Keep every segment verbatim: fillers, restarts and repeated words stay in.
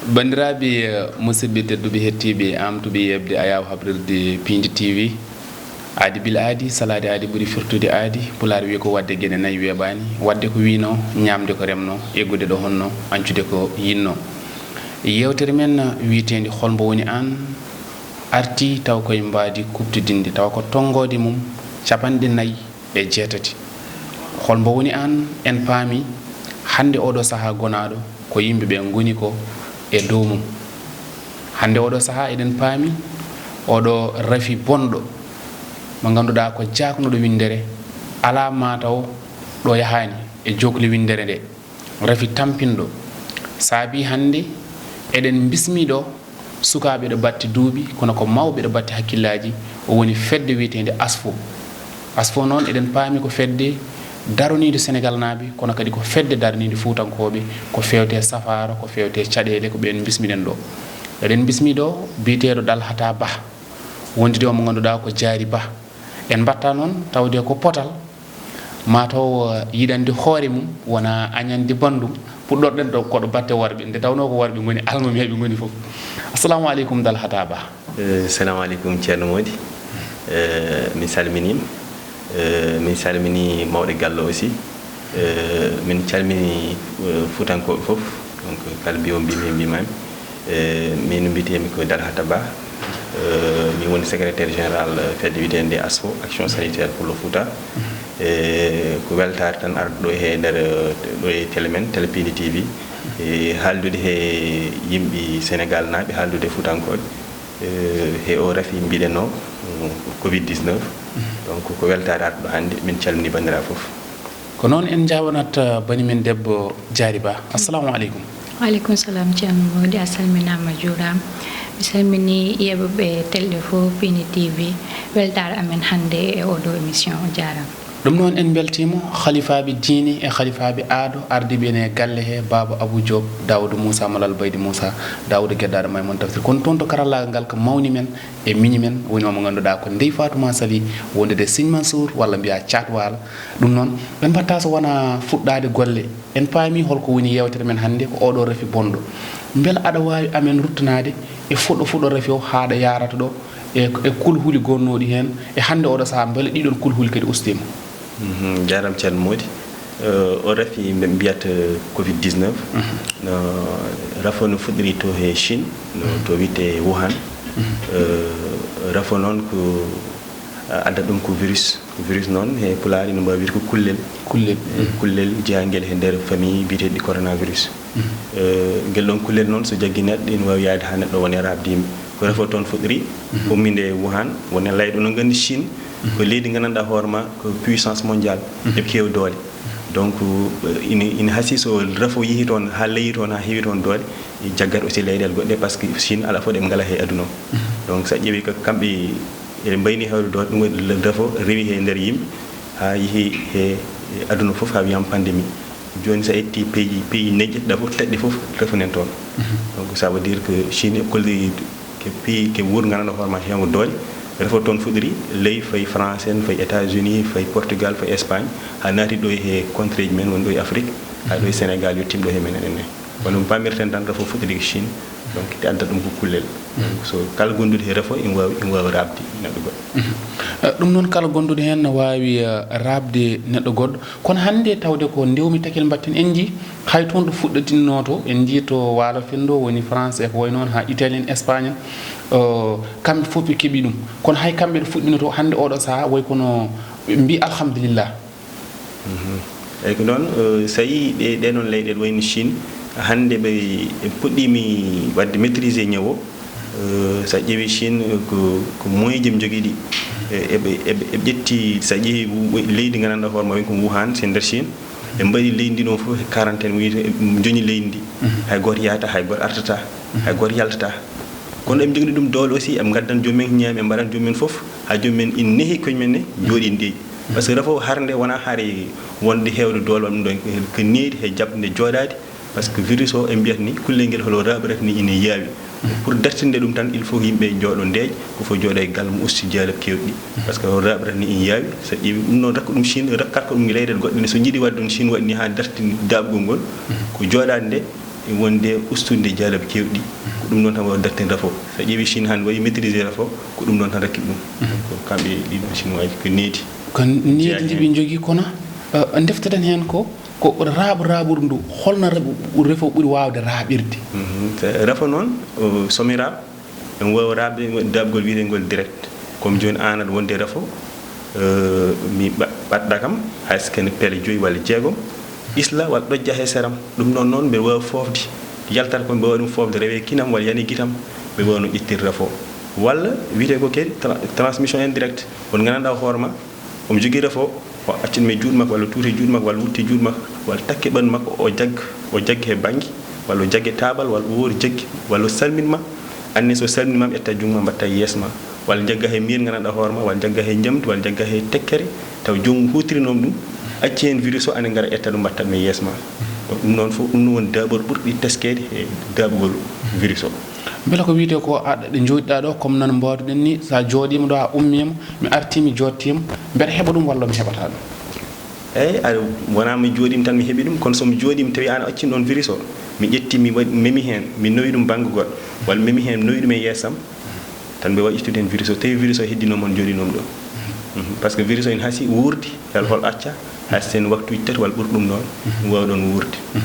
Banndiraaɓe, eh, musidɓe tedduɓe, hettiiɓe, aamtuɓe yeɓde ayaawo habrirde Piindi T V. Aadi bil aadi, salaade aadi ɓuri firtude aadi. Pulaar wii ko waɗde geɗe nayi weeɓaani, waɗde ko wiynoo, ñaamde ko remnoo, eggude ɗo honnoo, añcude ko yinnoo. Yeewtere men wiyeteende Hol mbo woni aan artii taw koye mbaadi kuɓtodinndi, tawa ko tonngoode mum capanɗe nayi e jeetati. Hol mbo woni aan? En paami hannde ooɗoo sahaa gonaaɗo ko yimɓe ɓe ngoni ko e dow mum. Hannde ooɗoo sahaa eɗen paami ooɗoo rafi bonɗo mo ngannduɗaa ko jaaknuɗo winndere, alaa maa taw ɗo yahaani e jookli winndere nde. Rafi tampinɗo saabii hannde eɗen mbismii ɗo sukaaɓe ɗo batti duuɓi, kono ko mawɓe ɗo batti hakkillaaji, o woni fedde wiyeteende ASFO. ASFO noon, eɗen paami ko fedde daraniinde Senegaalnaaɓe, kono kadi ko fedde daraniinde Fuutankooɓe, ko feewte safaara, ko feewte caɗeele, ko ɓeen mbismiɗen ɗo. Eɗen mbismii ɗo biyeteeɗo Dalhata Bah, wondude o mo ngannduɗaa ko Jaari Bah. En mbaɗta noon tawde ko potal, maa taw, eh, yiɗande hoore mum wona añande banndum. Puɗɗorɗen ɗo koɗo batte worɓe, nde tawnoo ko worɓe ngoni almameeɓe ngoni fof. Assalamu aleykum, Dalhata Bah. Eh, salamu aleykum, Ceerno Moodi. Eh, min salminiima. Eh, min salmini mawɗo galle aussi. Eh, min calmini, eh, Fuutankooɓe fof. Donc, kala mbiyo mbimi, mbimami. Eh, min mbiyetemi ko Dalhata Bah. Eh, mi woni secrétaire général fedde wiyeteende ASFO, Action Sanitaire pour le Fouta. E ko weltaare tan arde ɗo he nder, ɗo e télé men, Télé Piindi T V. E haaldude he yimɓe Senegaalnaaɓe, haaldude e Fuutankooɓe, e he o rafi mbiɗenoo, mm, covid dix-neuf. Donc, ko weltaare arde ɗo hannde, min calmini banndiraaɓe fof. Ko noon en njaawanat, uh, bani men debbo Jaari Bah. Assalamu aleykum. Wa aleykum salam, Ceerno Moodi. A salminaama, a juuraama. Mi salmini yeeɓuɓe télé fof, Piindi T V. Weltaare amen hannde e oɗo émission. O jaaraama. Ɗum noon, en mbeltiima halifaaɓe diine e halifaaɓe aado ardiiɓe ene galle he, Baaba Abou Diop, Daouda Moussa, Malal Baydi Moussa, Daouda Geddaaɗo Maymon Tafsir. Kono toon to karallaagal ngal ko mawni men e miñi men, woni o mo ngannduɗaa ko Ndeye Fatouma Sali, wondude Serigne Mansour, walla mbiyaa Caat Waalo. Ɗum noon, en mbaɗta so wonaa fuɗɗaade golle. En paami holko woni yeewtere men hannde, ko oɗo rafi bonɗo. Mbela aɗa waawi amen ruttanaade e fuɗɗo fuɗɗo rafi o haa ɗo yaarata ɗo, e, e kulhuli gonnooɗi heen, e hannde oɗo sahaa, mbela ɗiɗon kulhuli kadi ustiima? Mhm, jaaraama, Ceerno Moodi. Eh, o rafi mbi-, mbiyata covid dix-neuf. Mhm. No, rafo no fuɗɗori to he Chine, no, mhm, to wiyetee Wuhan. Mhm. Eh, rafo noon ko, a-, adda ɗum ko virus. Ko virus noon, he Pulaar ina mbaawi wiyde ko kullel. Kullel. Eh, mhm, kullel jeyaangel he nder famille biyeteeɗi coronavirus. Mhm. Eh, ngel ɗoon kullel noon, so jaggii neɗɗo, ina waawi yahde haa neɗɗo wona e raɓde yimɓe. Ko rafo toon fuɗɗori, mhm, ummii nde Wuhan, woni layɗo no nganndi Chine, mhm, ko leydi nganndanɗaa hoore ma ko puissance mondiale, mhm, eɓe keewi doole. Donc, eh, ina, ina hasii so rafo yehii toon, haa leyii toon, haa heɓi toon doole, jaggat aussi leyɗeele goɗɗe, par ce que Chine alaa fof ɗe ɓe ngalaa he aduna o. Mhm. Donc, so a ƴeewii ko kamɓe eɗe mbayni heewde doole, ɗum waɗi rafo rewi he nder yimɓe, haa yehi he aduna fof, haa wiyama pandémie. Jooni, so a ƴetti pays, pays neɗɗi ɗa fof, taƴɗi fof, rafo nan toon. Mhm. Donc, ça veut dire que Chine e kolli ke pays, ke wuur nganndanɗaa hoore ma heewa doole. Rafo toon fuɗɗori, ley fayi France en, fayi États-Unis, fayi Portugal, fayi Espagne, haa naati ɗo he contrée ji men woni ɗo e Afrique, haa ɗo e Sénégal, yettiima ɗo he men enen ne. Kono pamirten tan, rafo fuɗɗori ko Chine, donc, te adda ɗum ko kullel. Donc, so kala gonduɗo he rafo, ina waawi, ina waawi raɓde neɗɗo goɗɗo. Mhm. Eh, ɗum noon, kala gonduɗo heen ne waawi, eh, raɓde neɗɗo goɗɗo. Kono hannde, tawde ko ndewmi takel mbaɗten, en njii hay toon ɗo fuɗɗotinnoo to, en njii to Waalo Fenndo, woni France e ko wayi noon, haa Italie en, Espagne en, eh, kamɓe fof ɓe keɓi ɗum. Kono hay kamɓe ɗo fuɗɗinoo to, hannde oɗo sahaa, way kono ɓe mbii alhamdulillah. Mhm. Eyi, ko noon, eh, so a yii ɗe, ɗee noon leyɗeele wayno Chine, hannde ɓe, ɓe puɗɗiimi waɗde maîtriser ñawo. Eh, so a ƴeewii Chine, eh, ko, ko moyen ji ɓe njogii ɗi. Eh, eɓe, eɓe, eɓe ƴetti, so a ƴeewii wu-, leydi nganndanɗaa hoore ma woni ko Wuhan, so e nder Chine. Ɓe mbaɗi leydi ndi ɗoon fof e quarantaine, wiyetee, ɓe njoñi leydi ndi. Mhm. Hay gooto yahataa, hay gooto artataa, hay gooto yaltataa. Kono eɓe njogii ɗum doole aussi, eɓe ngaddan joom men ñaami, eɓe mbaɗan joom men fof, haa joom men ina nehi koye men ne, jooɗi ndeeƴi. Par ce que rafo harde wonaa hari wonde heewde doole, walla ɗum ɗoon, ko needi he jaɓde nde jooɗaade. Par ce que virus o, en mbiyat ni, kullel ngel holo raaɓirata ni ina yaawi. Pour dartinde ɗum tan, il faut yimɓe jooɗo ndeeƴ, ko fof jooɗo e galle mum, usti jaalab keewɗi. Par ce que o raaɓrata ni ina yaawi, so ƴeewi ɗum noon, rakka ɗum Chine, rakkat ko ɗum leyɗeele goɗɗe ne, so jiiɗi waɗde ɗum Chine waɗi ni haa dartini daaɓgol ngol, ko jooɗaade nde, e wonde ustude jaalab keewɗi. Ko ɗum noon tan wawa dartinde rafo. So ƴeewi Chine hannde wayi maîtriser rafo, ko ɗum noon tan rakkiti ɗum. Ko kamɓe ɗiɗo Chinois ko needi. Ko needi ndi ɓe njogii, kono, eh, ndefteɗen heen ko, ko raaɓo raaɓuru ndu, holno rafo ɓuri waawde raaɓirde? Mhm. Rafo noon, o, somi raaɓ, en waawi raaɓde daaɓgol wiyetengol direct. Comme jooni aan aɗa wondi e rafo, eh, mi ɓa-, ɓaɗɗa kam, hay so kene pele joyi walla jeegom, isla walla ɗojja he seram. Ɗum noon, noon mbeɗa waawi foofde, yaltata ko mbeɗa waawi ɗum foofde rewe kinam walla yani gitam, mbeɗa waawi no ƴettirde rafo. Walla wiyetee ko kadi tra-, transmission indirecte, on nganndanɗaa hoore ma, omo jogii rafo, o acca ɗum e juuɗe makko, walla tuuti e juuɗe makko, walla wutte e juuɗe makko, walla takke ɓanndu makko, o jagga, o jagga he bannge, walla o jagga e taabal, walla o woori jaggi, walla o salmin ma, anne so salmin ma, ƴetta junngo ma, mbaɗta e yeeso ma, walla jagga he miir nganndanɗaa hoore ma, walla jagga he njamndi, walla jagga he tekkere, taw joom huutirinooma ɗum, acci heen virus o, ane ngara ƴetta ɗum, mbaɗta ɗum e yeeso ma. Donc, ɗum noon fof, ɗum noon woni daaɓol ɓurɗi teskeede e daaɓgol virus o. Mbela ko wiyetee ko aɗa, ɗo njooɗiɗaa ɗo, comme noon mbaawduɗen ni, so a jooɗiima ɗo, a ummiima, mi artii, mi joottiima, mbeɗa heɓa ɗum walla mi heɓataa ɗum? Eeyi, aɗa, wonaa mi jooɗiima tan mi heɓi ɗum, kono so mi jooɗiima tawi aan a accii ɗoon virus o, mi ƴetti, mi waɗi, memi heen, mi nawi ɗum bannge goɗɗo, walla memi heen, mi nawi ɗum e yeesam, tan mbeɗa waawi ƴettude heen virus o, tawi virus o heddinooma on jooɗinooma ɗo. Mhm. Par ce que virus o ene hasii wuurde, yalla hol acca, hay so heen waktuuji tati walla ɓuri ɗum noon, mhm, waawi ɗoon wuurde. Mhm.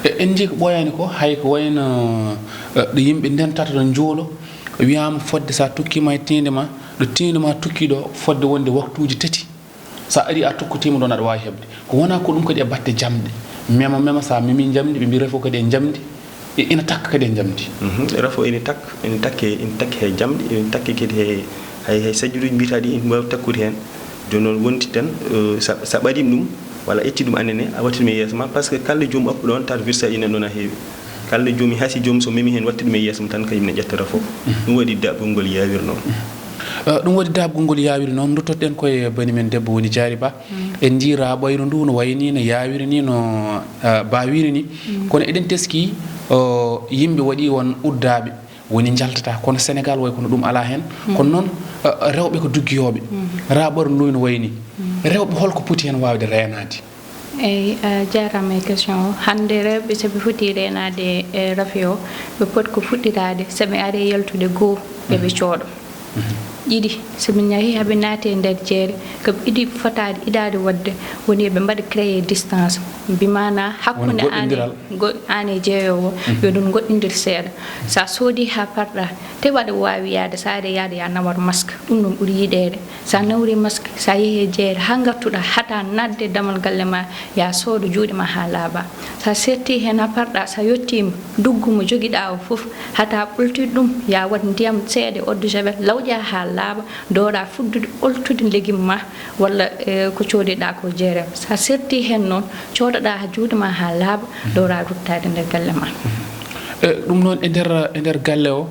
E, en njii ko ɓooyaani ko, hay ko wayno, eh, ɗo yimɓe ndentata ɗo njuulo, wiyaama fodde so a tokkiima e tiinde ma, ɗo tiinde ma tokki ɗo, fodde wonde waktuuji tati. So a arii, a tokkotiima ɗoon, aɗa waawi heɓde. Ko wonaa ko ɗum kadi e batte jamɗe. Mema, mema, so a memii njamndi, ɓe mbiyi rafo kadi e njamndi, e ina takka kadi e njamndi. Mhm, rafo ene takka, ene takke, ene takke he jamɗe, ene takke kadi he, hay, hay sajjuduuji mbiyetaaɗi ene waawi takkude heen. Jooni noon wonti tan, eh, so, so a ɓadiima ɗum, walla a ƴetti ɗum annene, a watti ɗum e yeeso ma, par ce que kala joom oppo ɗoon, tawata virus aji nan ɗoon a heewi. Kala joom, hay si joom so memi heen watti ɗum e yeeso mum tan, kañum ne ƴettata fof. Mhm. Ɗum waɗi daaɓgol ngol yaawiri noon. Mhm. Eh, ɗum waɗi daaɓgol ngol yaawiri noon, nduttoɗen koye bani men debbo woni Diary Ba. Mhm. En njii raaɓayru ndu no wayi ni, no yaawiri ni, no, eh, baawiri ni. Mhm. Kono eɗen teskii, o, yimɓe waɗi won uddaaɓe woni njaltata, kono Sénégal way kono ɗum alaa heen. Mhm. Kono noon, eh, rewɓe ko duggiyooɓe. Mhm. Raaɓayru ndu no wayi ni. Mhm. Rewɓe holko poti heen waawde reenaade? Eey, a jaaraama e question o. Hannde rewɓe, so ɓe foti reenaade e rafi o, ɓe poti ko fuɗɗitaade, so ɓe arii yaltude goo, yo ɓe cooɗo. Mhm. Ɗiɗi, so ɓe njahii haa ɓe naati e nder jeere, ko ɓe iɗi fotaade, iɗaade waɗde, woni yo ɓe mbaɗa créer distance. Mbi maanaa hakkunde aan e go-, aan e jeeyoowo, mhm, yo ɗum goɗɗindir seeɗa. So a soodii haa parɗaa, te waɗa waawi yahde, so a arii yahde, yo a nawor masque. Ɗum ɗum ɓuri yiɗeede. So a nawrii masque, so a yehii e jeere, haa ngartuɗaa, haaɗaa naatde e damal galle ma, yo a soodo juuɗe ma haa laaɓa. So a seettii heen haa parɗaa, so a yottiima, nduggu mo jogiɗaa o fof, haaɗaa ɓoltude ɗum, yo a waɗ ndiyam seeɗa e eau de javel, lawƴaa haa laaɓa, ndooraa fuddude ɓoltude legume ma, walla, eh, ko coodiɗaa ko jeere. So a seettii heen noon, coodoɗaa juuɗe ma haa laaɓa, ndooraa ruttaade nder galle ma. E, ɗum noon e nder, e nder galle o,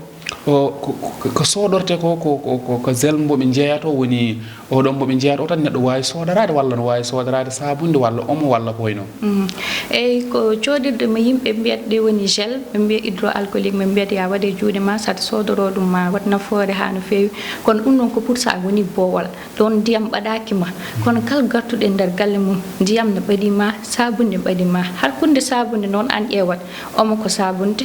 O, ko, ko, ko soodortee ko, ko, ko, ko, ko gel mbo ɓe njeeyata o, woni oɗon mbo ɓe njeeyata o tan neɗɗo waawi soodoraade, walla no waawi soodoraade saabunde, walla omo, walla ko wayi noon? Mm. Eey, ko coodirde mo yimɓe mbiyata ɗe woni gel, ɓe mbiya hydroalcoolique, ɓe mbiyata yo a waɗ e juuɗe ma, so a soodoroo ɗum ma waɗ nafoore haa no feewi. Kono ɗum ɗoon ko pour so a woni boowal. Ɗoon ndiyam ɓadaaki ma. Kono kala gartuɗo e nder galle mum, ndiyam ne ɓadii ma, saabunde ɓadii ma. Hakkunde saabunde noon, aan ƴeewat, omo ko saabunde,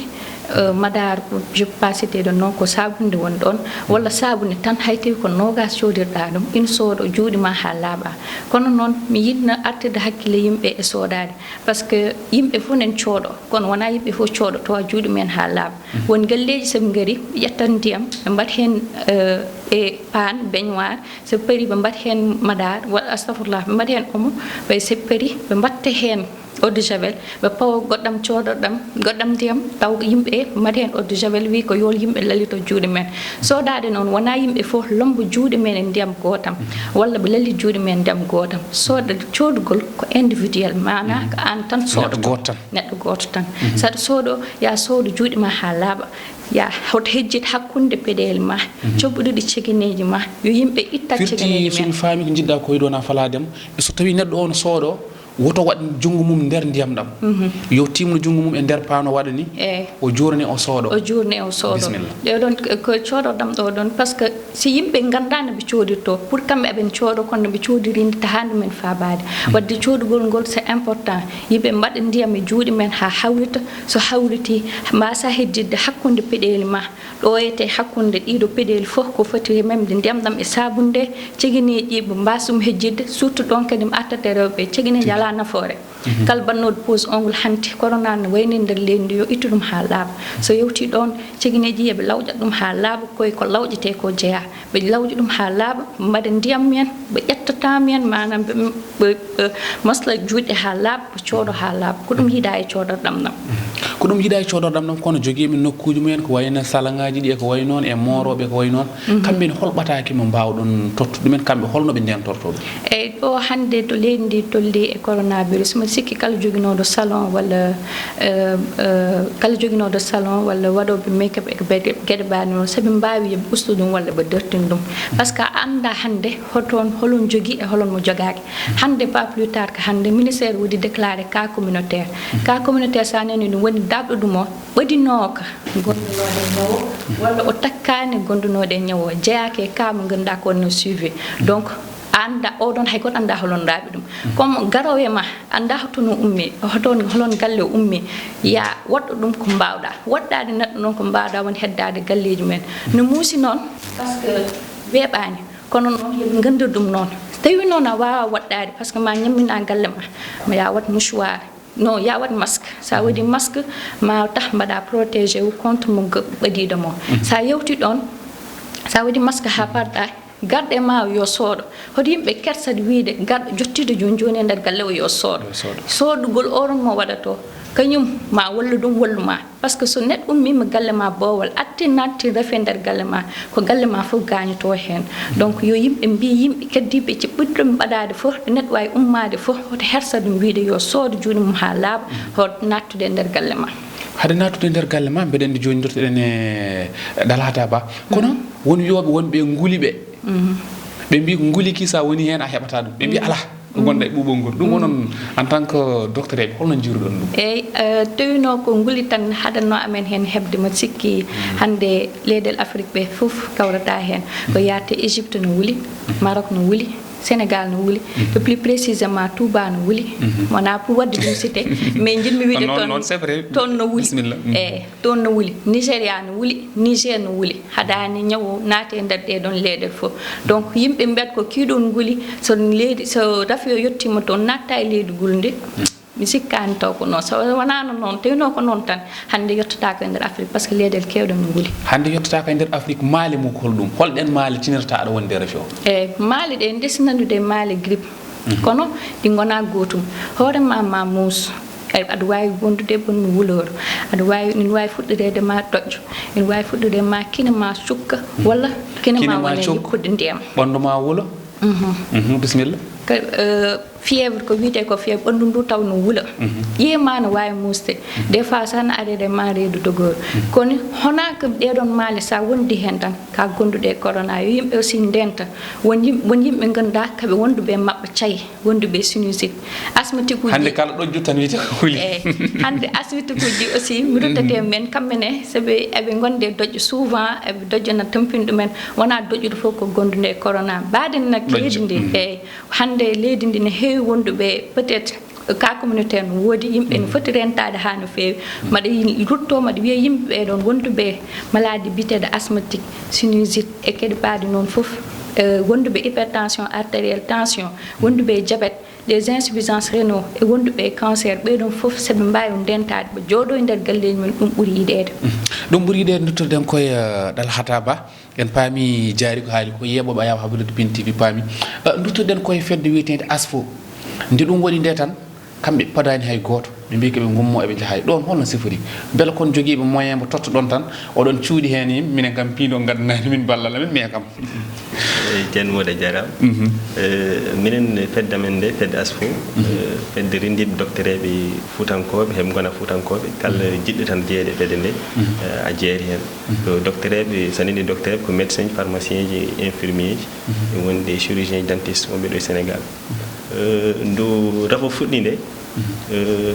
eh, madaar ko, je ne peux pas citer ɗoon noon, ko saabunde woni ɗoon, walla saabunde tan, hay tawi ko noogaas coodirɗaa ɗum, ina soodo juuɗe ma haa laaɓa. Kono noon, mi yiɗno artirde hakkille yimɓe e soodaade. Par ce que yimɓe fof nen coodo, kono wonaa yimɓe fof coodoto juuɗe mumen haa laaɓa. Won galleeji, so ɓe ngari, ɓe ƴettat ndiyam, ɓe mbaɗa heen, eh, e paan, baignoire, so ɓe parii, ɓe mbaɗa heen madaar, wa-, astafurlah, ɓe mbaɗa heen omo, ɓe so ɓe parii, ɓe mbaɗta heen eau de javel, ɓe pawa goɗɗam coodoɗam, goɗɗam ndiyam, taw ko yimɓe mbaɗa heen eau de javel, wii ko yo yimɓe lallito juuɗe mumen. Soodaade noon, wonaa yimɓe fof lombo juuɗe mumen e ndiyam gootam, walla ɓe lallit juuɗe mumen e ndiyam gootam. Sooda-, coodugol ko individuel, maanaa ko aan tan soodoto. Neɗɗo gooto tan. Neɗɗo gooto tan. So aɗa soodo, yo a soodo juuɗe ma haa laaɓa. Yo a hoto hejjit hakkunde peɗeeli ma, coɓɓuɗi ɗi cegeneeji ma, yo yimɓe ittat cegeneeji mumen. Firti, so mi faami ko njiɗɗaa ko e ɗoon a falaa dem, so tawii neɗɗo o no soodo, Woto waɗ junngo mum nder ndiyam ɗam. Yo timnu junngo mum e nder paano waɗa ni. Eyi. O juurne o soodo. O juurne o soodo. Bismillah. Ɗe ɗon ko coodo ɗam ɗo ɗon, parce que si yimɓe nganndaa no ɓe coodirto, pour kamɓe aɓen coodo, kono no ɓe coodiri ndi tahaa ndu men faabaade. Waɗde coodugol ngol, c'est important. Yimɓe mbaɗa ndiyam e juuɗe men haa hawrita. So hawriti, mbasa hejjitde hakkunde peɗeeli ma. Ɗo etee hakkunde ɗiɗo peɗeeli fof ko foti memde ndiyam ɗam e saabunde, cegeneeji ɓe mbasa ɗum hejjitde, surtout ɗon kadi mi artat e rewɓe, cegeneeji alaa nafoore. Kala mbaɗnooɗo pose ongle hanti, corona no wayni nder leydi ndi, yo ittu ɗum haa laaɓa. So yawti ɗon, cegeneeji yo ɓe lawƴat ɗum haa laaɓa, koye ko lawƴetee ko jeyaa. Ɓe lawƴa ɗum haa laaɓa, ɓe mbaɗa ndiyam mum en, ɓe ƴetta temps mum en, maanaam ɓe, ɓe, ɓe masla juuɗe haa laaɓa, ɓe coodo haa laaɓa. Ko ɗum yiɗaa e coodorɗam ɗam. Ko ɗum yiɗaa e coodorɗam ɗam, kono jogiiɓe nokkuuji mum en, ko wayi no salaaŋaaji ɗi e ko wayi noon, e moorooɓe ko wayi noon. Kamɓe ne, hol ɓataake mo mbaawɗon tottude ɗumen, kamɓe holno ɓe ndeentortoo ɗum? Eyi, ɗo hannde to leydi ndi tolli e coronavirus, mbiɗa sikki kala joginooɗo salon walla, eh, eh, kala joginooɗo salon walla waɗooɓe make-up e geɗe, geɗe mbaaɗe noon, so ɓe mbaawi yo ɓe ustu ɗum walla ɓe dartin ɗum. Parce que a anndaa hannde hoto on, holon jogii e holon mo jogaaki. Hannde, pas plus tard que hannde, ministère waɗi déclaré cas communautaire. Cas communautaire, so a nanii ɗum, woni darɗo ɗum o, ɓadinooka gondunooɗo e ñawo, walla o takkaani gondunooɗo e ñawo, jeyaaka e cas mo ngannduɗaa ko wonno suivi. Donc, a anndaa, oɗon hay gooto anndaa holon raaɓi ɗum. Comme garoowo e ma, anndaa hoto no ummi, hoto, holon galle o ummi, ya waɗɗo ɗum ko mbaawɗaa. Waɗɗaade neɗɗo noon ko mbaawɗaa woni heddaade galleeji men. No muusi noon, parce que weeɓaani, kono noon yo ɓe nganndir ɗum noon. So tawii noon a waawaa waɗɗaade, parce que ma ñamminaa galle ma, ma ya waɗ mouchoir. Non, ya waɗ masque. So a waɗi masque, ma tax mbaɗa protégé wu contre mo g-, ɓadiiɗo mo. So a yawti ɗon, so a waɗi masque haa parɗa, garɗe ma yo soodo. Hoto yimɓe kersat wiide garɗo jottiiɗo jooni jooni e nder galle o yo soodo. Yo soodo. Soodugol oron mo waɗato, kañum ma wallu ɗum, wallu ma. Parce que so neɗɗo ummiima galle ma boowal, atti natti refe nder galle ma, ko galle ma fof gaañoto heen. Donc, yo yimɓe mbiy yimɓe keddiiɓe ci ɓurɗo mbaɗaade fof, ɗo neɗɗo waawi ummaade fof, hoto hersa ɗum wiide yo soodo juuɗe mum haa laaɓa, hoto nattude e nder galle ma. Hade nattude e nder galle ma, mbeɗen nde jooni ndirtoɗen e Dalhata Ba. Kono won wiyooɓe wonɓe nguli ɓe. Ɓe mbiy ko nguli ki so a woni heen a heɓataa ɗum. Ɓe mbiy alaa. Ko gonɗa e ɓuuɓol ngol. Ɗum onon, en tant que docteur eɓe, holno njiiruɗon ɗum? Eyi, eh, tawino ko nguli tan haɗatno amen heen heɓde, mbeɗa sikki hannde leyɗeele Afrik ɓe fof kawrata heen. Ko yaate Égypte no wuli, Maroc no wuli, Sénégal no wuli, le plus précisément Touba no wuli. Wonaa pour waɗde ɗum cité, mais njiɗmi wiide toon, toon no wuli. Bisimilla. Eyi. Toon no wuli, Nigéria no wuli, Niger no wuli. Haɗaani ñaw naati e nder ɗee ɗoon leyɗe fof. Donc, yimɓe mbiyat ko kii ɗoon nguli, so leydi, so rafi o yettiima toon, natta e leydi ngulndi. Mi sikkaani taw ko noon. So wonaano noon, tawino ko noon tan, hannde yettotaako e nder Afrik, parce que leyɗeele keewɗe no nguli. Hannde yettotaako e nder Afrik, maale mum ko holɗum? Holɗeen maale tinirta aɗa woni nder rafi o? Eyi, maale ɗe ndesi nanndude e maale grippe. Kono ɗi ngonaa gootum. Hoore ma, ma muus. Eyi, aɗa waawi wondude e ɓanndu wulooru. Aɗa waawi, ina waawi fuɗɗoreede ma doƴƴo. Ina waawi fuɗɗoreede ma kine ma cukka, walla kine ma wona e cukka, yippude ndiyam. Ɓanndu ma wula. Mhm. Mhm, bisimilla. Ko, eh, fièvre, ko wiyetee ko fièvre, ɓanndu ndu taw no wula. Ƴiye ma no waawi muusde. Des fois, so a arii e ma reedu dogooru. Kono honaa ko ɗee ɗoon maale, so a wondi heen tan, ka gonduɗo e corona, yo yimɓe aussi ndenta. Won yim-, won yimɓe ngannduɗaa kaɓe wonduɓe e maɓɓe cayi, wonduɓe e sinusite, asthmatique uji. Hannde kala ɗojjo tan wiyetee ko wuli. Eyi, hannde asthmatique uji aussi, mi ruttate men, kamɓe ne, sabu eɓe ngonde e doƴƴo, souvent eɓe doƴƴo na tampini ɗumen, wonaa doƴƴude fof ko gondude e corona. Mbaɗen nak leydi ndi, eyi, hannde leydi ndi ne heewi wonduɓe peut-être cas communautaire no woodi, yimɓe no foti rentaade haa no feewi. Mbaɗa yi-, rutto, mbaɗa wiya yimɓe ɓee ɗoon wonduɓe maladie biyeteeɗo asthmatique, sinusite e kadi mbaɗi noon fof, eh, wonduɓe hypertension artérielle, tension, wonduɓe e diabète, les insuffisances rénaux e wonduɓe e cancer, ɓee ɗoon fof, so ɓe mbaawi ndentaade, ɓe jooɗo e nder galleeji mum, ɗum ɓuri yiɗeede. Ɗum ɓuri yiɗeede. Nduttoɗen koye, eh, Dalhata Ba. En paami, jaari ko haali ko, yeeɓooɓe Ayaawo Habdude Pin T V paami. Eh, nduttoɗen koye fedde wiyeteende ASFO. Nde ɗum waɗi nde tan, kamɓe padaani hay gooto. Ɓe mbiyi ko ɓe ngummo, eɓe njaha. Ɗoon holno sifori? Mbele kon jogiiɓe moyen mo tottoɗon tan, oɗon cuuɗi heen, minen kam piindo ngaddanani min ballal amen, mais kam. Eyi, Ceerno Mody, a jaaraama. Mhm. Eh, minen fedde amen nde, fedde ASFO, eh, fedde renndiiɓe doktoreeɓe fuutankooɓe, heɓe ngona fuutankooɓe, kala jiɗɗo tan jeyeede e fedde nde, eh, a jeeri heen. Ko doktoreeɓe, so a nanii doktoreeɓe, ko médecin ji, pharmacien ji, infirmier ji, e wonde chirurgien ji, dentiste wonɓe ɗo e Sénégal. Eh, ndu rafo fuɗɗi nde, eh,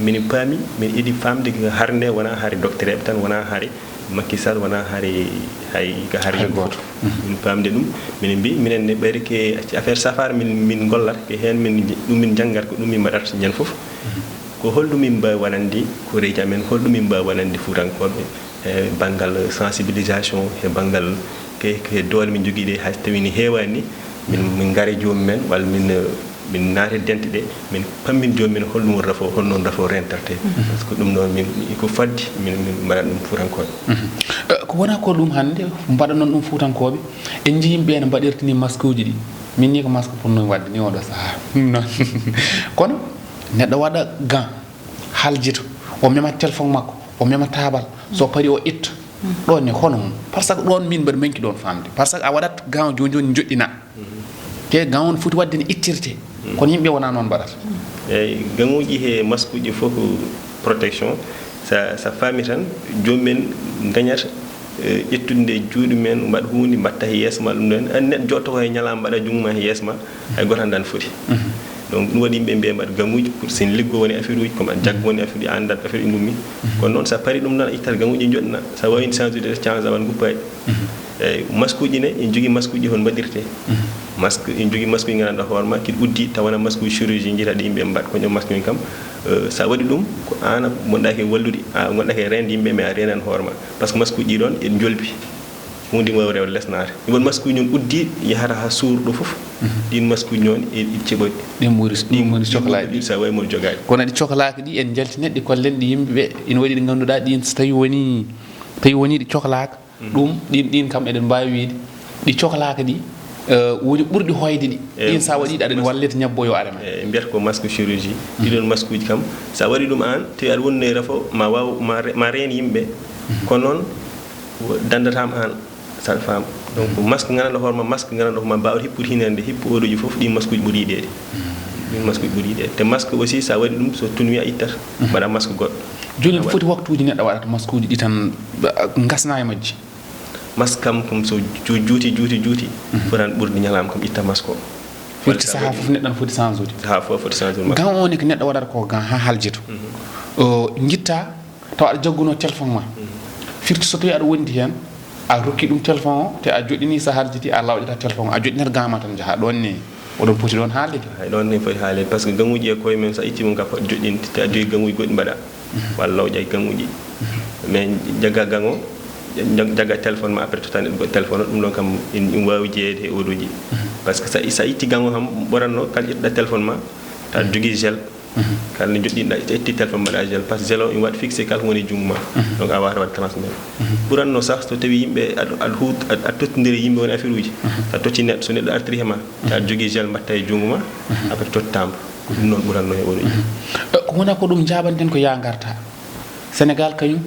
min paami, min idi faamde ko hare nde wonaa hare doktoreeɓe tan, wonaa hare Macky Sall, wonaa hare hay ko hare Hay yimɓe gooto. Fof. Min paamde ɗum, min mbi, minen ne ɓayri ke affaire safar min, min ngollata, ke heen min, ɗum min njanngata, ko ɗum min mbaɗata ñande fof. Ko holɗum min mbaawi waɗande koreeji amen, holɗum min mbaawi waɗande Fuutankooɓe e banngal sensibilisation, e banngal ke, ke doole min njogii ɗe, hay so tawii ne heewaani ni, min, min ngara e joomum en, walla min, eh, min naata e denɗe ɗe, min pammin joomum en holɗum woni rafo, holno woni rafo rentortee. Par ce que ɗum ɗoon min, ko fadde min, min mbaɗa ɗum Fuutankooɓe. Eh, ko wonaa ko ɗum hannde mbaɗanon ɗum Fuutankooɓe, en njii yimɓe ene mbaɗirta ni maskuuji ɗi. Min ni ko masque pour noon waɗde ni oɗo sahaa. Noon. Kono neɗɗo waɗa gant, haljito, o mema téléphone makko, o mema taabal, so parii o itta. Ɗoon ne hono mum? Par ce que ɗoon min mbaɗa manque ɗoon faamde. Par ce que a waɗat gant jooni jooni joɗɗina. Te gant on foti waɗde ne ittirte. Kono yimɓe wonaa noon mbaɗata. Eeyi, gaŋuuji he maskuuji fof ko protection. Sa, sa faami tan, joomum en ngañata, eh, ƴettude nde juuɗe mum en, mbaɗa huunde, mbaɗta he yeeso ma ɗum ɗoon. Aan neɗɗo jooɗoto ko he ñalaama mbaɗa junngo ma he yeeso ma, hay gooto anndaa no foti. Donc ɗum waɗi yimɓe mbiya mbaɗa gamuuji pour so en liggo woni affaire uji, comme a jaggo woni affaire uji, a anndat affaire uji ngummi. Kono noon sa parii ɗum noon a ittat gamuuji joɗɗina, sa waawi change de change awan guppaɗi. Eeyi, maskuuji ne, en jogii maskuuji hono mbaɗirtee. Masque, en jogii masque uji nganndanɗaa hoore ma, kiɗi uddi, tawa wonaa masque uji chirurgie njiitaɗi yimɓe mbaɗa, ko ñoom masque uji kam, eh, sa waɗi ɗum, ko aan a ngonɗaa ke wallude, a ngonɗaa ke reende yimɓe, mais a reenan hoore ma. Par ce que masque uji ɗi ɗoon, en njolbi. Huunde mo rewa lesnaare. Ɗi won masque uji noon uddi, yahata haa suur ɗo fof. Ɗiin masque uji noon, e, e ceɓoy. Ɗin ɓuri, ɗin ɓuri cohlaaɗi. Sa wayi mo jogaade. Kono ɗi cohlaaka ɗi, en njaltinat ɗi, kollen ɗi yimɓe ɓe, ina waɗi ɗi ngannduɗaa, ɗiin so tawi woni, tawi woni ɗi cohlaaka, ɗum, ɗin, ɗin kam eɗen mbaawi wiide, ɗi cohlaaka ɗi, eh, woni ɓurɗi hoyde ɗi. Eeyi, ɗin sa waɗi ɗi, aɗa mas-, wallita ñabbo yo are ma. Eeyi, mbiyata ko masque chirurgie. Ɗiɗon masque uji kam, sa waɗi ɗum aan, tawi aɗa woni e rafo, ma waaw, ma re-, ma reen yimɓe. Kono noon, wo-, danndataama aan, saɗa faam. Donc, masque nganndanɗaa hoore ma, masque nganndanɗaa hoore ma, mbaawɗo hippude hinaande, hippu oɗoji fof, ɗin masque uji ɓuri yiɗeede. Ɗin masque uji ɓuri yiɗeede. Te masque aussi, sa waɗi ɗum, so tunwi a ittat, mbaɗa masque goɗɗo. Jooni, foti waktuuji neɗɗo waɗata masque uji ɗi tan, ba, ngasna e majji? Masque kam, kam so ju-, juuti, juuti, juuti, fotan ɓurde ñalaama kam itta masque o. Firti sahaa fof neɗɗo ne foti change ude. Sahaa fof foti change ude. Gant o ne ko neɗɗo waɗata ko gant haa haljito. O njitta tawa aɗa jaggunoo téléphone ma. Firti so tawii aɗa wondi heen, a rokki ɗum téléphone o, te a joɗɗini, so a haljiti, a lawƴata téléphone o, a joɗɗinat gant ma tan njaha. Ɗoon ne, oɗon poti ɗoon haalde de. Hay ɗoon ne foti haalde, par ce que gamuuji e koye men, so a itti mum ka fo-, joɗɗinde, te a jogi gamuuji goɗɗi mbaɗa. Walla lawƴa e gamuuji. Mais jagga gant o, jag-, jagga téléphone ma, après totta neɗɗo goɗɗo téléphone o, ɗum ɗoon kam, in, in waawi jeyeede e oɗoji. Par ce que so, so a itti gant o kam, ɓuratno, kala ƴettuɗa téléphone ma, ta jogii gel. Kala nde joɗɗinɗa, a itti téléphone mbaɗa gel, par ce que gel o ina waɗa fixé kala ko woni e junngo ma. Donc a waawata waɗde transmettre. Ɓuratno sah so tawi yimɓe aɗa, aɗa huut-, aɗa, aɗa tottindiri e yimɓe woni affaire uji. So a totti neɗɗo, so neɗɗo artiri he ma, ta jogii gel mbaɗta e junngo ma, après tottaama. Ko ɗum noon ɓuratno e oɗo. Eh, ko wona ko ɗum njaabanten ko yaa ngarta. Sénégal kañum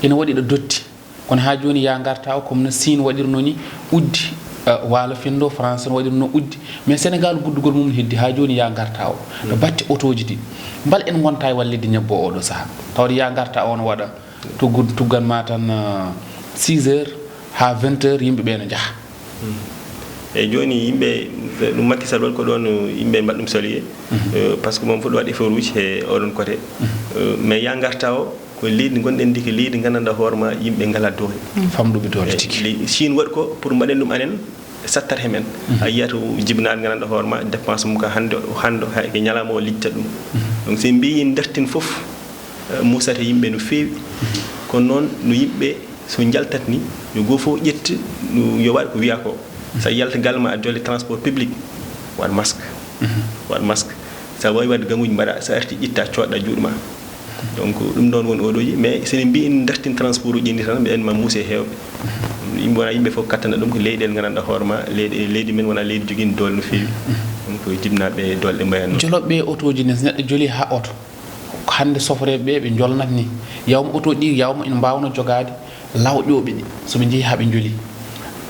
ina waɗi ɗo dotti. Kono haa jooni yaa ngarta o, comme no Siin waɗirno ni uddi, eh, Waalo Finndo, France no waɗirno uddi. Mais Sénégal guddugol mum heddi haa jooni yaa ngarta o. No batte otooji ɗi. Mbal en ngonta e wallitde ñabbo o oɗo sahaa. Tawde yaa ngarta o no waɗa tuggu-, tuggan ma tan, eh, six heures haa vingt heures yimɓe ɓe no njaha. Eeyi, jooni yimɓe, ɗum Macky Sall waɗi ko ɗoon, yimɓe mbaɗa ɗum saluer. Eh, par ce que moom fof ɗo waɗi effort uji he oɗon côté. Eh, mais yaa ngarta o, ko leydi ngonɗen ndi, ko leydi nganndanɗaa hoore ma, yimɓe ngalaa doole. Famɗuɓe doole tigi. Ley-, Chine waɗi ko pour mbaɗen ɗum anen, sattat he men. A yiyat jibinaaɗo nganndanɗaa hoore ma, dépense mum ka hannde, hannde, hay ko ñalaama o lijjata ɗum. Donc, so en mbiyi en dartin fof, eh, musata yimɓe no feewi. Kono noon, no yimɓe so njaltat ni, yo gooto fof ƴetta, no, yo waɗ ko wiyaa ko. So a yalta galle ma, a jolle transport public, waɗ masque. Waɗ masque. So a waawi waɗde gamuuji, mbaɗa, so a arti, ƴetta, coodɗa juuɗe ma. Donc, ɗum ɗoon woni oɗoji, mais so en mbiyi en dartin transport uji ɗi tan, mbiyen ma muuse heewɓe. Yimɓe wona yimɓe fof kattana ɗum, ko leyɗeele nganndanɗaa hoore ma, leyɗe, leydi men wona leydi jogiindi doole no feewi. Donc, jibinaaɓe doole ɗe mbayanno. Jolooɓe otooji ne, so neɗɗo joli haa oto, ko hannde soforeeɓe ɓe, ɓe njolnat ni. Yawma otooji ɗi, yawma ina mbaawno jogaade lawƴooɓe ɗi, so ɓe njehi haa ɓe njoli.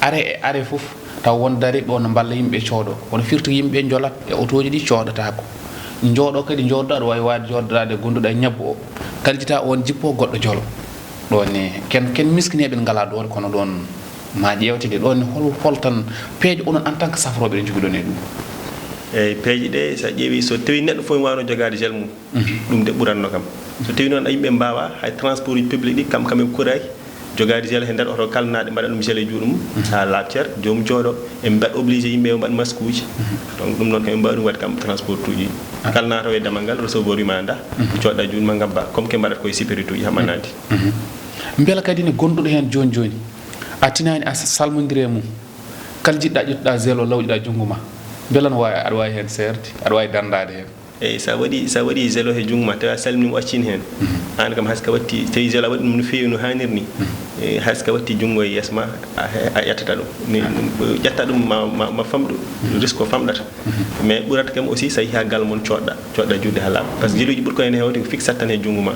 Are e are fof, taw won dariiɓe o no mballa yimɓe coodo. Kono firti yimɓe njolat e otooji ɗi coodataako. Njooɗo kadi, njooɗo aɗa waawi waade jooɗodaade gonduɗa e ñabbo o. Kadi jita on jippo goɗɗo jolo. Ɗoon ne, ken, ken miskineeɓe ngalaa doole, kono ɗoon ma ƴeewte de. Ɗoon ne hol, hol tan peeje onon en tant que saforooɓe ɗe njogiɗon e ɗum? Eyi, peeje ɗe, so a ƴeewi, so tawi neɗɗo fof waawno jogaade gel mum, ɗum de ɓuratno kam. So tawi noon yimɓe mbaawa, hay transport uji public ɗi, kam, kam en kuraaki jogaade gel he nder oto kala naaɗe mbaɗa ɗum gel e juuɗe mum, haa laaɓ cer, joomum jooɗo, en mbaɗ obligé yimɓe ɓe mbaɗ masque uji. Donc, ɗum noon kam en mbaawa ɗum waɗde kam transport uji. Kala naatowo e damal ngal, receveur wima nda, coɗɗa juuɗe ma ngabba, comme ke mbaɗata koye sécurité uji, haa ma naati. Mbela kadi ne gonduɗo heen jooni jooni, a tinaani a salmondiri e mum, kala jiɗɗa ƴettuɗa gel o lawƴuɗa junngo ma, mbela no waawi, aɗa waawi heen seerde, aɗa waawi darndaade heen. Eyi, so a waɗi, so a waɗi gel o he junngo ma, tawi a salminiima o accin heen, aan kam hay so ka watti, tawi gel o a waɗi ɗum no feewi, no haaniri ni, eyi, hay so ka watti junngo e yeeso ma, a, a ƴettata ɗum. Ni, ƴetta ɗum ma, ma, ma famɗu, risque o famɗata. Mais ɓurata kam aussi so a yehii haa galle mon coɗɗa, coɗɗa juuɗe haa laaɓa. Par ce que gel uji ɓurko heen heewde ko fixat tan he junngo ma.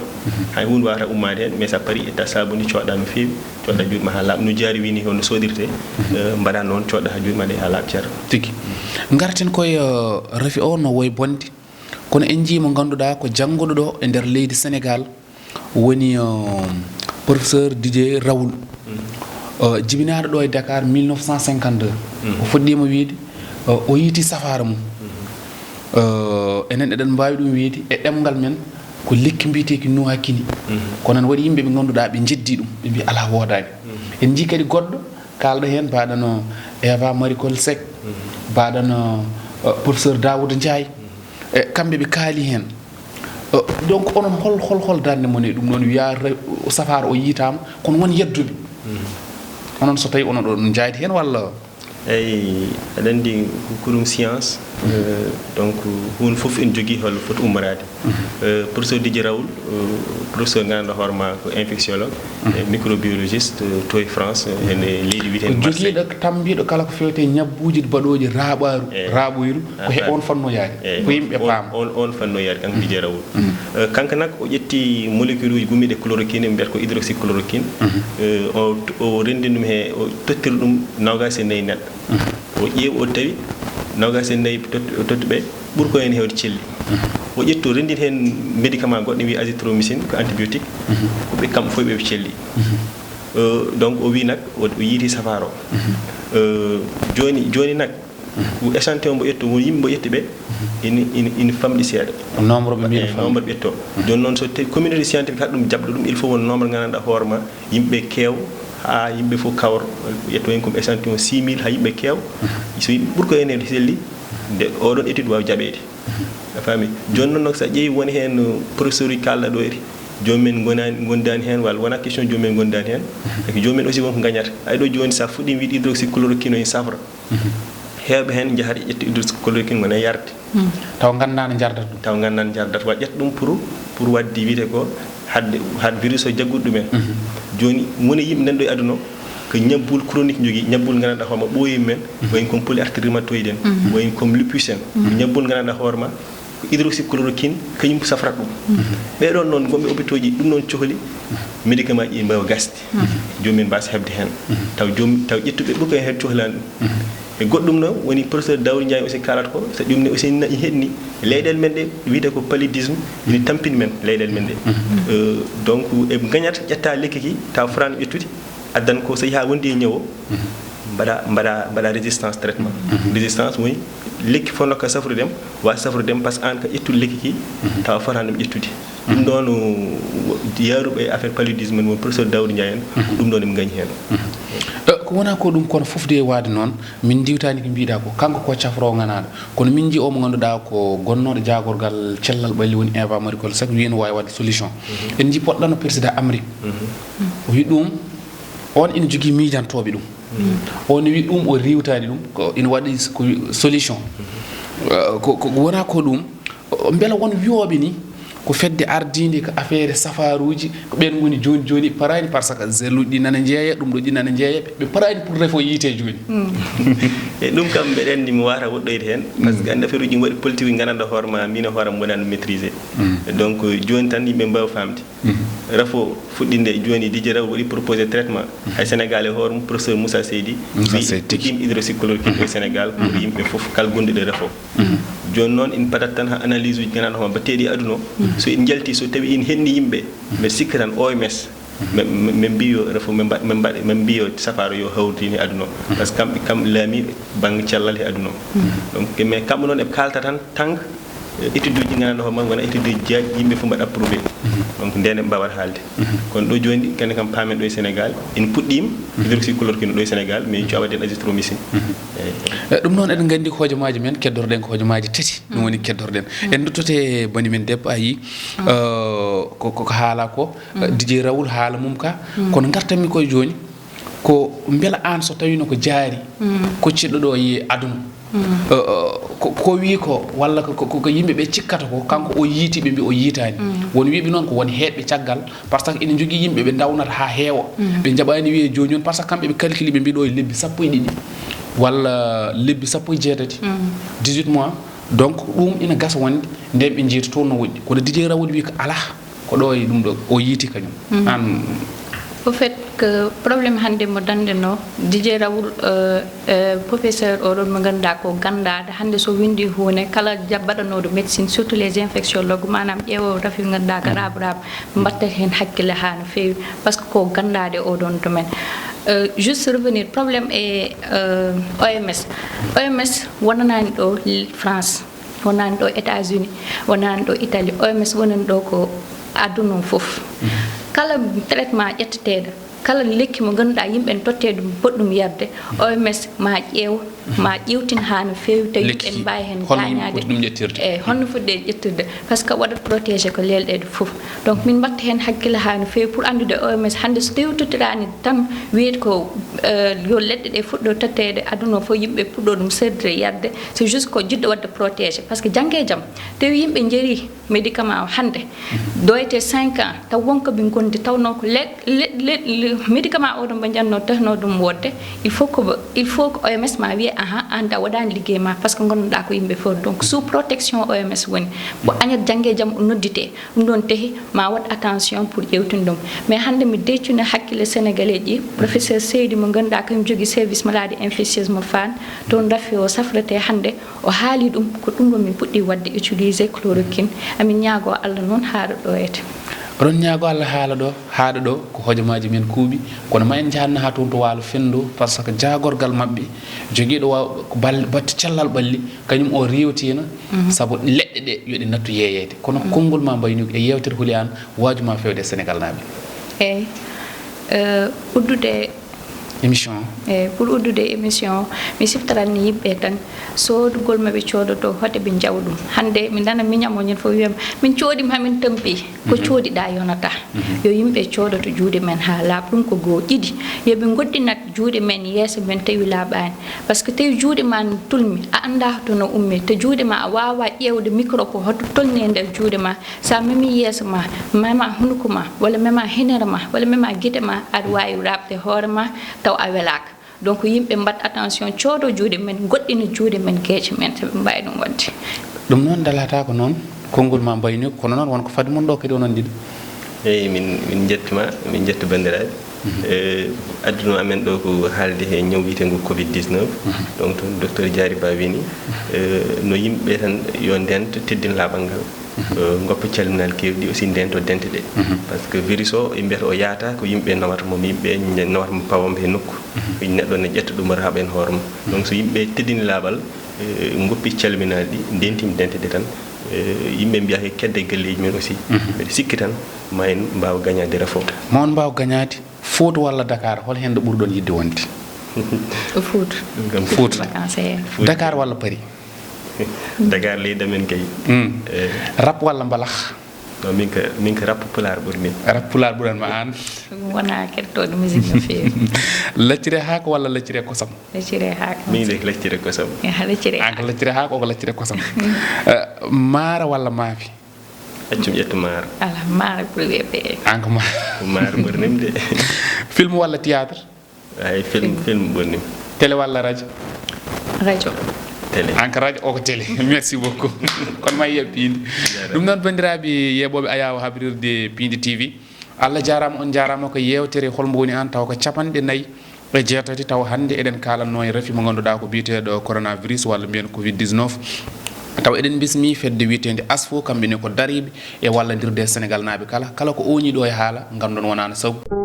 Hay huunde waawata ummaade heen, mais so a parii ƴetta saabuni coɗɗa no feewi, coɗɗa juuɗe ma haa laaɓa. No Jaari wii ni, hono soɗirtee, eh, mbaɗa noon, coɗɗa haa juuɗe ma ɗe haa laaɓa cer. Tigi. Ngarten koye, eh, rafi o no woy bonde. Kono en njii mo ngannduɗaa ko jannguɗo ɗo e nder leydi Senegaal, woni, eh, professeur Didier Raoul. Eh, jibinaaɗo ɗo e Dakar mille neuf cent cinquante-deux. O fuɗɗiima wiyde, eh, o yiiti safaara mum. Eh, enen eɗen mbaawi ɗum wiyde e ɗemngal men ko lekki mbiyeteeki nuhakkini. Kono ne waɗi yimɓe ɓe ngannduɗaa ɓe njeddii ɗum, ɓe mbiyi alaa, woodaani. En njii kadi goɗɗo kaalɗo heen, mbaɗano Eva Marie Coll Seck, mbaɗano, eh, professeur Daouda Ndiaye. E kamɓe ɓe kaali heen. Eh, donc, onon hol, hol, hol darnde mon e ɗum noon? Wiyaa re-, safaara o yiitaama, kono won yedduɓe. Onon so tawi onon oɗon njaadi heen walla? Eyi, aɗa anndi ko, ko ɗum science. Eh, donc, huunde fof ene jogii hol foti ummoraade. Eh, professeur Didier Raoul, eh, professeur ganduɗo hoore ma ko infectiologue, e microbiologiste, eh, to e France, eh, hene leydi wiyeteendi Marseille. Ko jogiiɗo, tambiiɗo kala ko fewte ñabbuuji baɗooji raaɓaaru, raaɓoyru, ko he on fannu yaari. Eyi, ko yimɓe paama. On, on fannu yaari, kanko Didier Raoul. Eh, kanko nak, o ƴetti molécule uji gummiiɗe chloroquine, ɓe mbiyata ko hydroxychloroquine. Eh, o, o renndini ɗum he, o tottiri ɗum noogaas e nayi neɗɗo. O ƴeewi, o tawi noogaas e nayi tot-, tottuɓe ɓuri ko heen heewde celli. O ƴetti, o renndini heen médicament goɗɗo, wii azithromycine, ko antibiotique. Ko ɓe kamɓe fof ɓe celli. Euh, donc, o wii nak, o, o yiiti safaara o. Euh, jooni, jooni nak, ko échantillon mbo ƴettu, won yimɓe mbo ƴetti ɓe, ina, ina, ina famɗi seeɗa. Nombre ɓe mbiyi, eh, nombre ɓe ƴetto. Jooni noon, so tawi communauté scientifique haɗi ɗum jaɓde ɗum, il faut won nombre gandanɗa hoore ma, yimɓe keew, haa yimɓe fof kawra, ƴetto heen comme échantillon six mille, haa yimɓe keew. So yimɓe ɓuri ko heen selli, nde oɗon étude waawi jaɓeede. A faami? Jooni noon, so a ƴeewi woni heen professeur uji kaalɗa ɗo eri, joomum en ngonaani, ngondaani heen, walla wonaa question joomum en ngondaani heen. Parce que joomum en aussi won ko ngañata. Ay ɗo jooni, so a fuɗɗiima wiide hydroxychloroquine o ene safra. Heewɓe heen njahata ƴetta hydroxychloroquine ngona yarde. Taw nganndaa no njardata ɗum. Taw nganndaa no njardata. Wa ƴetta ɗum pour, pour waɗde wiyetee ko haɗde, haɗ virus o jaggude ɗumen. Jooni, woni yimɓe nan ɗo e aduna o, ko ñabbuli chronique njogii, ñabbuli nganndanɗaa hoore ma ɓooyi men, wayno comme polyarthrite rhumatoïde en, wayno comme lupus en. Ko ñabbuli nganndanɗaa hoore ma, ko hydroxychloroquine, kañum safrata ɗum. Ɓee ɗoon noon, ngonɓe hôpitaux ji, ɗum noon cohli médicament ji, ɗi mbaawa gasde. Joomum en mbaasa heɓde heen. Taw joom, taw ƴettuɓe ɓuri ko heen cohlaani ɗum. E goɗɗum noon woni professeur Daouda Ndiaye aussi kaalata ko, so ɗum ne aussi na heɗni leyɗeele men ɗe, wiyetee ko paludisme, ina tampini men leyɗeele men ɗe. Euh, donc, eɓe ngañata ƴetta lekki ki, taw fotaani ƴettude, addan ko so yaha wondi e ñawo, mbaɗa, mbaɗa, mbaɗa résistance traitement. Résistance woni lekki fotnoo ka safrude ma, waawa safrude ma, parce que aan ka ƴettude lekki ki, taw fotaani ɗum ƴettude. Ɗum ɗoon, o, yaaruɓe e affaire paludisme en, won professeur Daouda Ndiaye en, ko ɗum ɗoon eɓe ngañi heen. Eh, ko wonaa ko ɗum, kono fof de waade noon, min ndiwtaani ko mbiɗa ko, kanko ko cafroowo nganaaɗo. Kono min njii o mo ngannduɗaa ko gonnooɗo jaagorgal cellal ɓalli, woni Eva Marie Coll Seck, wiyi no waawi waɗde solution. En njii poɗɗano président Amérique. O wi ɗum, on ina jogii miijantooɓe ɗum. On wi ɗum, o riiwtaani ɗum, ko ina waɗi s-, ko wi-, solution. Eh, ko, ko wonaa ko ɗum, o, mbela won wiyooɓe ni, ko fedde ardiinde ko affaire safaaruuji, ko ɓeen ngoni jooni jooni, paraani, parce que gel uji ɗi nana njeeya, ɗum ɗo ɗi nana njeeya, ɓe paraani pour refo yiite jooni. E ɗum kam, mbeɗa anndi mi waawata woɗɗoyde heen, parce que anndi affaire uji ɗi waɗi politique, ngananɗo hoore ma, min e hoore am wonani maîtriser. Donc, jooni tan yimɓe mbaawa faamde. Refo fuɗɗinde jooni, Didier Raoult waɗi proposé traitement. Hay Sénégal e hoore mum, professeur Moussa Seydi, Moussa wi Seydi, fuɗɗiima hydroxychloroquine e Sénégal pour yimɓe fof, kala gonduɗo refo. Jooni noon, en patat tan haa analyse uji ngananɗaa hoore ma batteeɗi e aduna o. So en njalti, so tawi en heɗni yimɓe, mbeɗa sikki tan O M S, Min mbiyo refo min mbaɗ min mbaɗ min mbiyo safaro yo hawti ni aduna o. Par ce que kamɓe kam laamiiɓe bannge cellal he aduna o. Donc mais kamɓe noon eɓe kaalta tan tang étude uji gandanɗa hoore mum wona étude uji jaaɗi yimɓe fof mbaɗa approuvé. Donc nden eɓe mbawata haalde. Kono ɗo jooni kene kam paamen ɗo e Sénégal en puɗɗiima hydroxychloroquine ɗo e Sénégal mais en cuwa waɗde azithromycine. Eyi. Eh, ɗum noon eɗen nganndi ko hojomaaji men keddorɗen ko hojomaaji tati ɗum woni keddorɗen en duttote bani men debbo a yii eh, ko ko haala ko eh, Didier Raoul haala mum ka kono ngartanmi koye jooni ko mbela aan so tawino ko jaari kocciɗo ɗo e aduna eh, eh, ko ko wii ko walla ko ko- ko yimɓe ɓe cikkata ko kanko o yiiti ɓe mbi o yiitaani won wiiɓe noon ko won heeɓɓe caggal par ce que ina jogii yimɓe ɓe ndawnata haa heewa ɓe njaɓaani wiye jooni jooni par ce que kamɓe ɓe calculi ɓe mbi ɗo e lebbi sappo e ɗiɗi walla lebbi sappo e jeetati dix-huit mois donc ɗum ina gasa wonde nden ɓe njeyta toon no woɗɗi kono Didier Raoul wi ko alaa ko ɗo e ɗum ɗo o yiiti kañum an Au fait que problème hannde mo dandenoo Didier Raoul euh, euh, professeur oɗon mo ngannduɗaa ko ganndaade hannde so winndi huunde kala jab- baɗanooɗo médecine surtout les infectiologues maanaam ƴeewoowo rafi ngannduɗaa ko raaɓo raaɓo mbatta heen hakkille haa no feewi par ce que ko ganndaade oɗon domaine Euh, juste revenir problème e euh, oms oms wonanaani ɗo France wonani ɗo états-unis wonani ɗo italie oms wonani ɗo ko aduna o fof kala traitement ƴetteteɗo kala lekki mo ganduɗa yimɓe ne totte ɗum boɗɗum yarde oms ma ƴeew ma ƴewtin ha no feewi tawi yimɓe ne mbawi hen dañade e holno foti ɗe ƴettirde par ce que waɗat protégé ko lelɗeɗe fof donc min mbatta hen hakkille ha no feewi pour andude oms hande so tawi tottirani tan wiyata ko yo leɗɗe ɗe fuɗɗo totteede aduna o fof yimɓe puɗɗo ɗum seedde yarde c'est juste ko jiɗɗo waɗde protégé par ce que jangge e jaam tawi yimɓe jeeri médicament o hannde doyete cinq ans taw wonko ɓe gondi tawno ko médicament oɗo mbo janno tehno ɗum wodde il faut ko il faut ko oms ma wiye aha an da waɗani ligguey ma par ce que gonnoɗa ko yimɓe fof donc sous protection oms woni ko añat jangge e jaam o noddite ɗum ɗon tahi ma waɗ attention pour ƴewtin ɗum mais hannde mi deccune hakkille sénégalais ji professeur seydi mo ganduɗa kañum jogui service maladie infectieuse mo fann toon rafi o safrete hannde o haali ɗum ko ɗum ɗo min puɗɗi waɗde utilisé chloroquine amin ñaago allah noon haala ɗo ete oɗon ñaago allah haala ɗo haaɗa ɗo ko hojomaji men kuuɓi kono ma en jahanno ha toon to waalo fenndo par ce que jaagorgal maɓɓe jogiiɗo wa batte cellal ɓalli kañum o riiwtiino sabu leɗɗe ɗe yo ɗe nattu yeeyeede kono konngol ma mbayni e yeewtere huli aan waaju ma feewde e sénégal naaɓe eyi uddude émission eyi pour uddude émission mi siftaranni yimɓe tan soodugol ma ɓe coodoto hoto ɓe njaw ɗum hannde mi nana miñam o ñande fof wiyam min coodi ma min tampi ko coodiɗa yonata yo yimɓe coodoto juuɗe men ha laaɓa ɗum ko goo ɗiɗi yoɓe goɗɗinat juuɗe men yeeso men tawi laaɓani par ce que tawi juuɗe ma no tulmi a annda hoto no ummi to juuɗe ma a wawa ƴeewde micro ko hoto tolni e nder juuɗe ma sa memi yeeso ma mema hunduko ma walla mema hinere ma walla mema guite ma aɗa wawi raɓde hoore ma taw a welaka donc yimɓe mbat attention coodo juuɗe men goɗɗina juuɗe men geeƴe men soɓe mbawi ɗum wadde ɗum noon dalata ko noon konngol ma mbayni kono noon wonko fadi mon ɗo kadi onon ɗiɗo eyi min min jettuma min jetta banndiraaɓe e adduno amen ɗo ko haalde he ñaw wiyetengo covid 19 donc toon docteur diary ba wini no yimɓe tan yo ndento teddin laaɓal ngal goppa calminal kewɗi aussi ndento dente ɗe par ce que virus o ɓe mbiyata o yaata ko yimɓe nawata mo yimɓe nawata mo pawamɓe he nokku neɗɗo ne ƴetta ɗum raaɓa en hoore mum donc so yimɓe teddini laaɓal goppi calminal ɗi ndentimi dente ɗe tan yimɓe mbiya he kedde galleji men aussi mbeɗa sikki tan ma en mbaw gañade rafo ma on mbaw gañade fouta walla dakar hol hen ɗo ɓurɗon yidde wonde fouta fouta dakar walla paris dakar leydi amen kay rap walla mbalax non min ko min ko rap pulaar ɓurmi rap pulaar ɓuran ma an wona kettoɗo musique no feewi laccire haako walla laccire kosam laccire haako min de laccire kosam laccire an ko laccire haako ko laccire kosam maara walla maafi accum ƴettu maara ala maara ɓuri weɓe an ko maara maara ɓurnim de film walla théâtre ay film film ɓurnim télé walla radio radio télé an ko radio o ko télé merci beaucoup kono ma yiya piindi ɗum noon banndiraaɓe yeɓooɓe ayawa habrirde piindi tv allah jarama on jarama ko yewtere holmbo woni an taw ko capanɗe nayyi e jeetati taw hannde eɗen kaalanno e rafi mo ngannduɗaa ko biyeteeɗo coronavirus walla mbiyen covid 19 Tawa eɗen mbismi fedde wiyeteende ASFO, kamɓe ne ko dariiɓe e wallandirde e Senegal naaɓe kala, kala ko ooñi ɗo e haala, nganndon wonaano sabu.